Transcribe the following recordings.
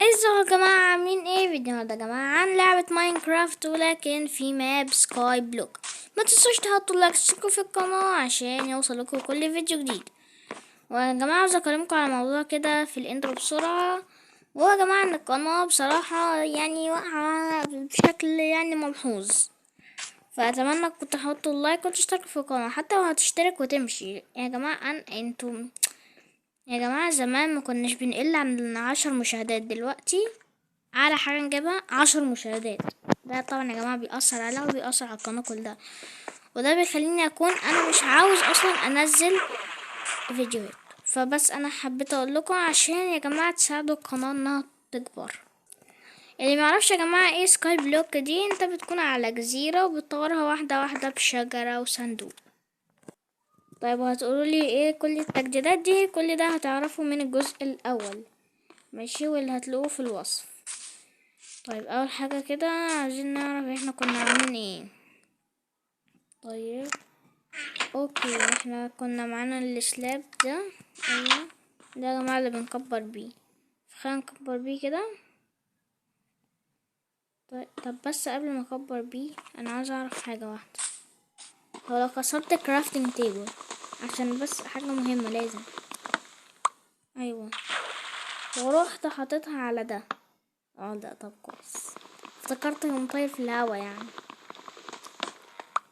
ازيكم يا جماعة؟ عاملين ايه؟ فيديو النهارده يا جماعة عن لعبة ماينكرافت، ولكن في map سكاي بلوك. ما تنسوش تحطوا like وتشتركوا في القناة عشان يوصلكوا كل فيديو جديد. ويا جماعة عاوز اكلمكم على موضوع كده في ال intro بسرعة، وهو يا جماعة ان القناة بصراحة واقعة بشكل ملحوظ، فاتمنى كنتوا تحطوا ال like وتشتركوا في القناة حتى لو هتشترك وتمشي يا جماعة. انتم يا جماعة زمان ما كناش بنقل عن 10 مشاهدات، دلوقتي أعلى حاجة نجيبها 10 مشاهدات. ده طبعا يا جماعة بيأثر عليها وبيأثر على القناة كلها، وده بيخليني أكون أنا مش عاوز أصلا أنزل فيديوهات. فبس أنا حبيت أقول لكم عشان يا جماعة تساعدوا القناة إنها تكبر. اللي ما يعرفش يا جماعة إيه سكاي بلوك دي، أنت بتكون على جزيرة وبتطورها واحدة واحدة بشجرة وصندوق. طيب وهتقولوا لي ايه كل التجديدات دي؟ كل ده هتعرفه من الجزء الاول، ماشي، واللي هتلاقوه في الوصف. طيب اول حاجه كده عايزين نعرف احنا كنا عاملين ايه. طيب okay، احنا كنا معانا ال slab ده، ايوه ده يا جماعه اللي بنكبر بيه، خلينا نكبر بيه كده. طيب طب بس قبل ما اكبر بيه انا عايز اعرف حاجه واحده، هو لو كسرت crafting table عشان بس حاجة مهمة لازم، ايوه، وروحت حاططها على ده، ده طب كويس، افتكرت يوم طاير في الهوا يعني.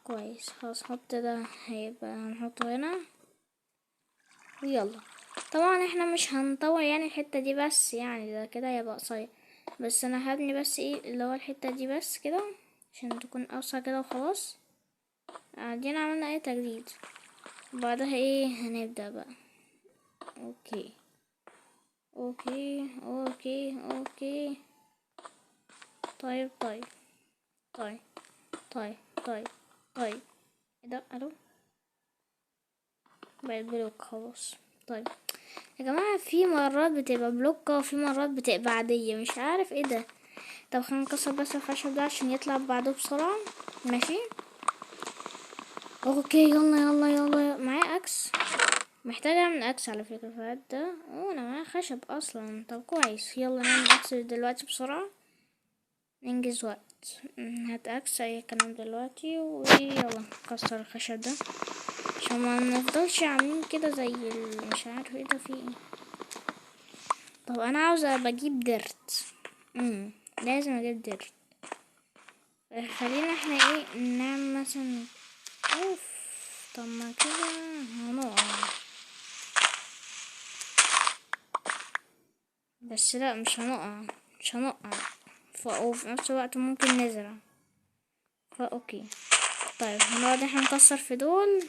كويس خلاص، حط ده، هيبقى هنحطه هنا ويلا. طبعا احنا مش هنطور الحتة دي بس، ده كده هيبقى قصير، بس انا هبني بس ايه اللي هو الحتة دي بس كده عشان تكون اوسع كده وخلاص. بعدين عملنا ايه تجديد، وبعدها ايه هنبدأ بقى. okay okay okay okay، طيب طيب طيب طيب طيب طيب، ايه ده؟ الو، بقت block خلاص. طيب يا جماعة في مرات بتبقى block وفي مرات بتبقى عادية، مش عارف ايه ده. طب خلينا نكسر بس الخشب ده عشان يطلع بعده بسرعة، ماشي. okay يلا يلا يلا، معايا axe، محتاجة اعمل axe على فكرة، فده انا معايا خشب اصلا. طب كويس، يلا نعمل axe دلوقتي بسرعة ننجز وقت. هات axe اي كلام دلوقتي، ويلا نكسر الخشب ده عشان ما نفضلش عاملين كده زي مش عارف ايه ده في ايه. طب انا عاوزة بجيب dirt، لازم اجيب dirt. خلينا احنا ايه نعمل مثلا، اوف، طب ما كده هنقع، بس لا مش هنقع، مش هنقع، وفي نفس الوقت ممكن نزرع، فا okay. طيب هنقعد احنا نكسر في دول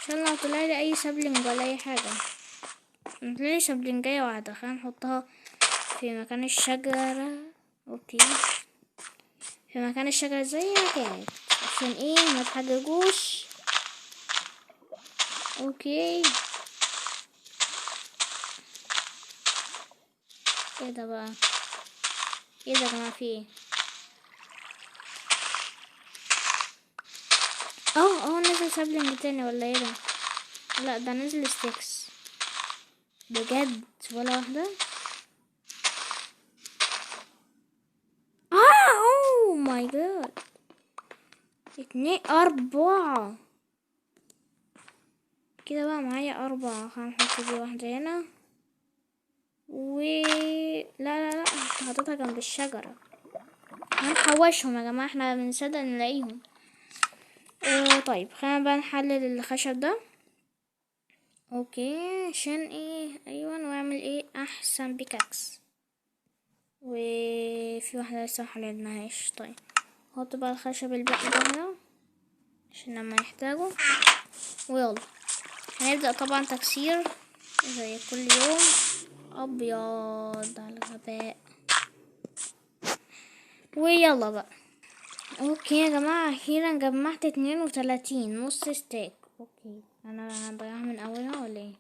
عشان لو طلع لي اي sapling ولا اي حاجه. طلع لي sapling ايه واحده، خلينا نحطها في مكان الشجره. okay في مكان الشجره زي ما كانت عشان ايه ما تحججوش. okay ايه ده بقى؟ ايه ده يا جماعه؟ في ايه؟ نزل sapling تاني ولا ايه ده؟ لا ده نزل sticks بجد، ولا واحده. oh my God، 2 4 كده بقى معايا 4. خلينا نحط دي واحدة هنا، و لا لا لا كنت حاططها جنب الشجرة. هنحوشهم يا جماعة، احنا بنصدق نلاقيهم. طيب خلينا بقى نحلل الخشب ده. okay عشان ايه؟ ايوه واعمل ايه احسن pickaxe. وفي واحدة لسه محللناهاش. طيب نحط بقى الخشب الباقي ده هنا عشان لما نحتاجه. ويلا هنبدأ طبعا تكسير زي كل يوم. ابيض على الغباء. ويلا بقى. okay يا جماعة اخيرا جمعت 32 نص stack. okay انا هضيعها من اولها ولا ايه؟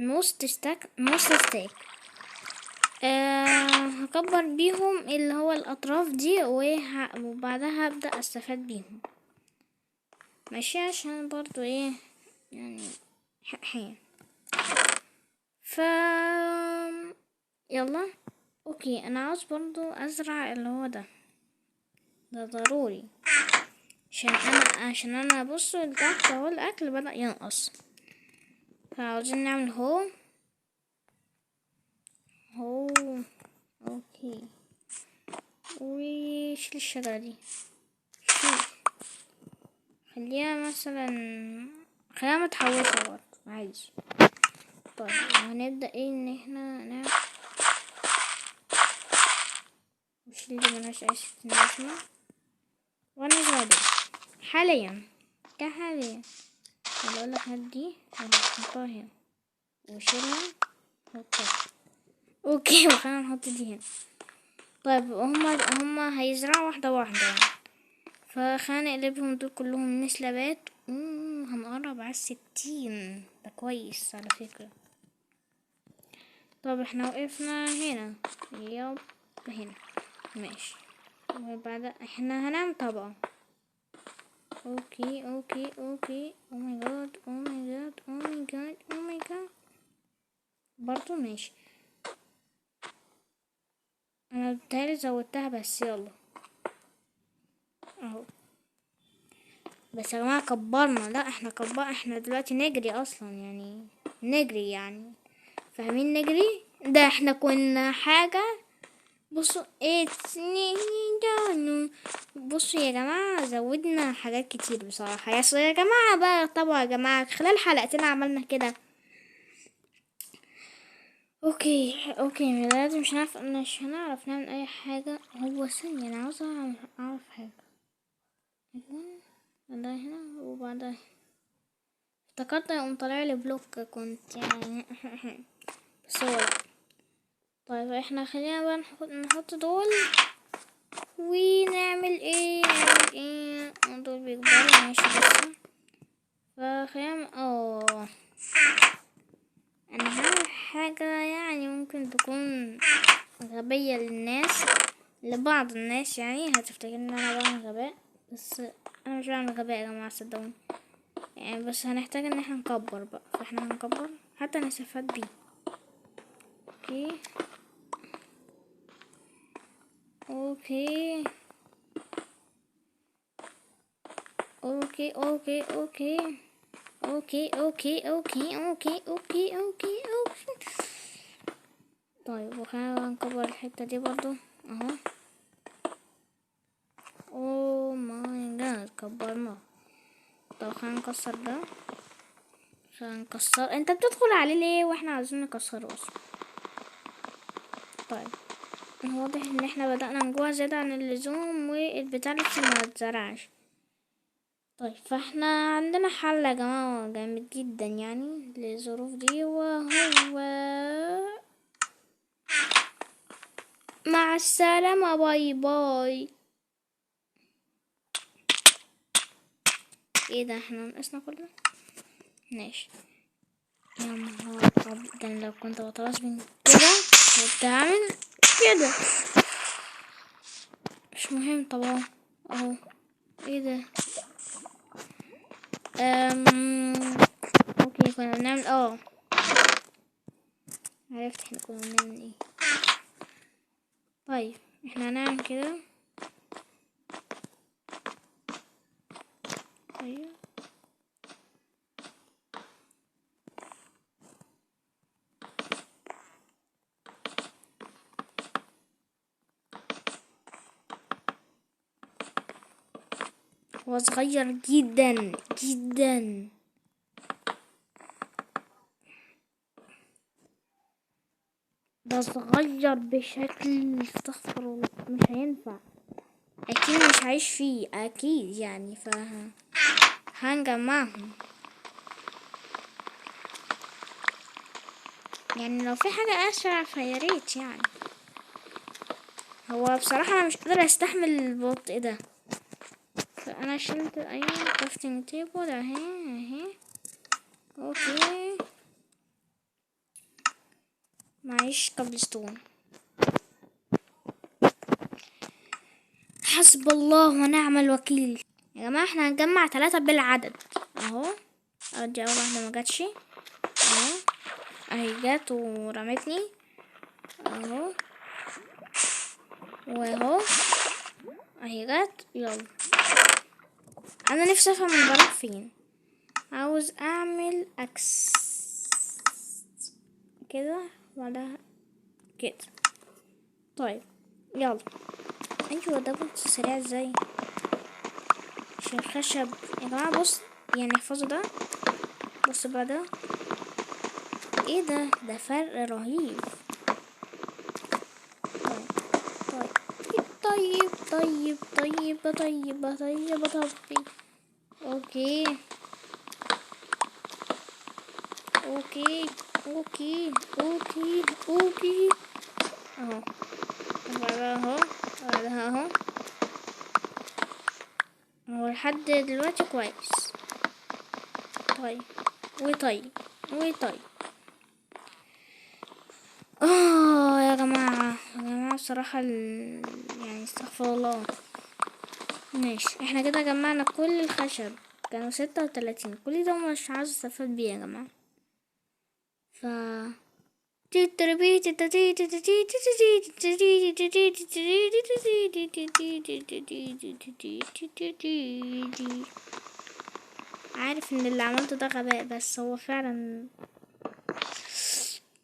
نص stack. هكبر بيهم اللي هو الاطراف دي، وبعدها هبدأ استفاد بيهم، ماشي، عشان برضو ايه حقين. ف يلا. okay انا عاوز برضو ازرع اللي هو ده، ده ضروري عشان انا بصوا لتحت اهو الاكل بدأ ينقص، فعاوزين نعمل hoe hoe. okay وشيل الشجرة دي، شيل، خليها مثلا، خليها متحوطة برضه عادي. طيب هنبدأ ايه؟ ان احنا نعمل وشيل دي ملهاش اي ستين لازمة، وهنزرع دول حاليا كحاليا. بقول لك هات دي ونحطها هنا وشيلها نحطها. okay وخلينا نحط دي هنا. طيب هما هيزرعوا واحدة واحدة يعني، فخلينا نقلبهم دول كلهم نسلبات. هنقرب على 60، ده كويس على فكرة. طب احنا وقفنا هنا، yep هنا ماشي. وبعد احنا هنعمل طبقة. okay okay okay، oh my god oh my god oh my god oh my god، برضو ماشي. انا بالتالي زودتها بس يلا اهو. بس يا جماعة كبرنا، لا احنا كبر، احنا دلوقتي نجري اصلا يعني، نجري يعني، فاهمين نجري؟ ده احنا كنا حاجة. بصوا ايه بصوا يا جماعة زودنا حاجات كتير بصراحة يا جماعة بقى. طبعا يا جماعة خلال حلقتين عملنا كده. okay okay لازم مش هنعرف نعمل اي حاجة. هو ثانية انا عاوزة اعرف حاجة. ايوه ده هنا وبعدها افتكرت يقوم طالع لي block كنت يعني بس هو لا. طيب احنا خلينا بقى نحط دول ونعمل ايه؟ نعمل ايه؟ دول بيكبروا ماشي بس. فخلينا انا هعمل حاجة يعني ممكن تكون غبية للناس، لبعض الناس يعني هتفتكر ان انا بعمل غباء، بس انا مش بعمل غباء يا جماعة صدقوني يعني. بس هنحتاج ان احنا نكبر بقى، فاحنا هنكبر حتى نستفاد بيه. okay okay okay okay okay okay okay okay okay okay okay okay. طيب وخلينا بقى نكبر الحتة دي برضو اهو. oh my god كبرناه. طب خلينا نكسر ده، خلينا نكسر. انت بتدخل عليه ليه واحنا عايزين نكسره اصلا؟ طيب واضح ان احنا بدأنا نجوع زيادة عن اللزوم والبتاع لسه ما اتزرعش. طيب فاحنا عندنا حل يا جماعة جامد جدا يعني للظروف دي، وهو مع السلامة bye bye. ايه ده احنا ناقصنا كله؟ ماشي. يا نهار ابيض، ده انا لو كنت بتراس من كده كنت هعمل كده. مش مهم. طب اهو اهو. ايه ده؟ okay كنا بنعمل عرفت احنا كنا بنعمل ايه. طيب احنا هنعمل كده. طيب هو صغير جدا جدا. ده صغير بشكل استغفر الله، مش هينفع اكيد، مش هعيش فيه اكيد يعني. ف هنجمعهم يعني، لو في حاجة اسرع فيا ريت يعني. هو بصراحة انا مش قادرة استحمل البطء ده، فانا شلت ايوه crafting table اهي اهي. okay معيش cobblestone. حسب الله ونعم الوكيل يا جماعة. احنا هنجمع 3 بالعدد اهو. ادي اول واحدة ما جاتش اهو، اهي جت ورمتني. اهو واهو اهي جت. يلا انا نفسي افهم بروح فين. عاوز اعمل axe كده وبعدها كده. طيب يلا. ايوه ده بص سريع ازاي عشان الخشب يا جماعة. بص يعني احفظوا ده. بص بقى ده ايه ده؟ ده فرق رهيب. طيب طيب طيب طيب طيب طيب طيب. okay okay okay okay okay اهو وبعدها اهو وبعدها اهو. هو لحد دلوقتي كويس. طيب وطيب وطيب. يا جماعة يا جماعة بصراحة يعني استغفر الله. ماشي احنا كده جمعنا كل الخشب، كانوا 36. كل ده مش عاوز استفاد بيه يا جماعة. ف عارف ان اللي عملته ده غباء، بس هو فعلا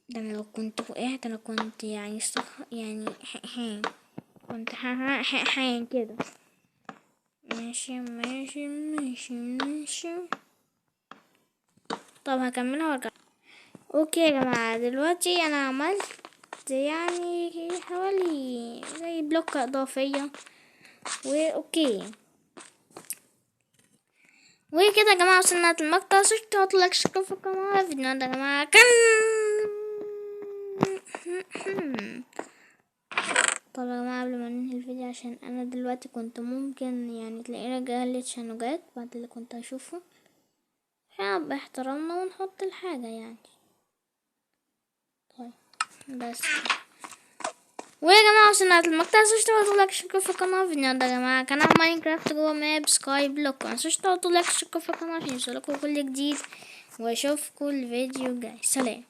ده انا لو كنت وقعت انا كنت يعني يعني كنت كده. ماشي ماشي ماشي ماشي. طب هكملها وارجع. okay يا جماعة دلوقتي انا عملت يعني حوالي زي block اضافية و okay. وكده يا جماعة وصلنا للمقطع. تحطوا like اشتركوا في القناة. فيديو ده يا جماعة كان طب يا جماعة قبل ما ننهي الفيديو، عشان انا دلوقتي كنت ممكن يعني تلاقينا جالت شنوجات بعد اللي كنت هشوفه، احنا باحترامنا ونحط الحاجة يعني. طيب بس ويا جماعة وصلنا للمقطع. متنسوش تحطوا like اشتركوا في القناة. فيديو ده يا جماعة كان عن Minecraft جوه map Skyblock. متنسوش تحطوا like اشتركوا في القناة عشان يوصلكوا كل جديد، واشوفكم الفيديو الجاي. سلام.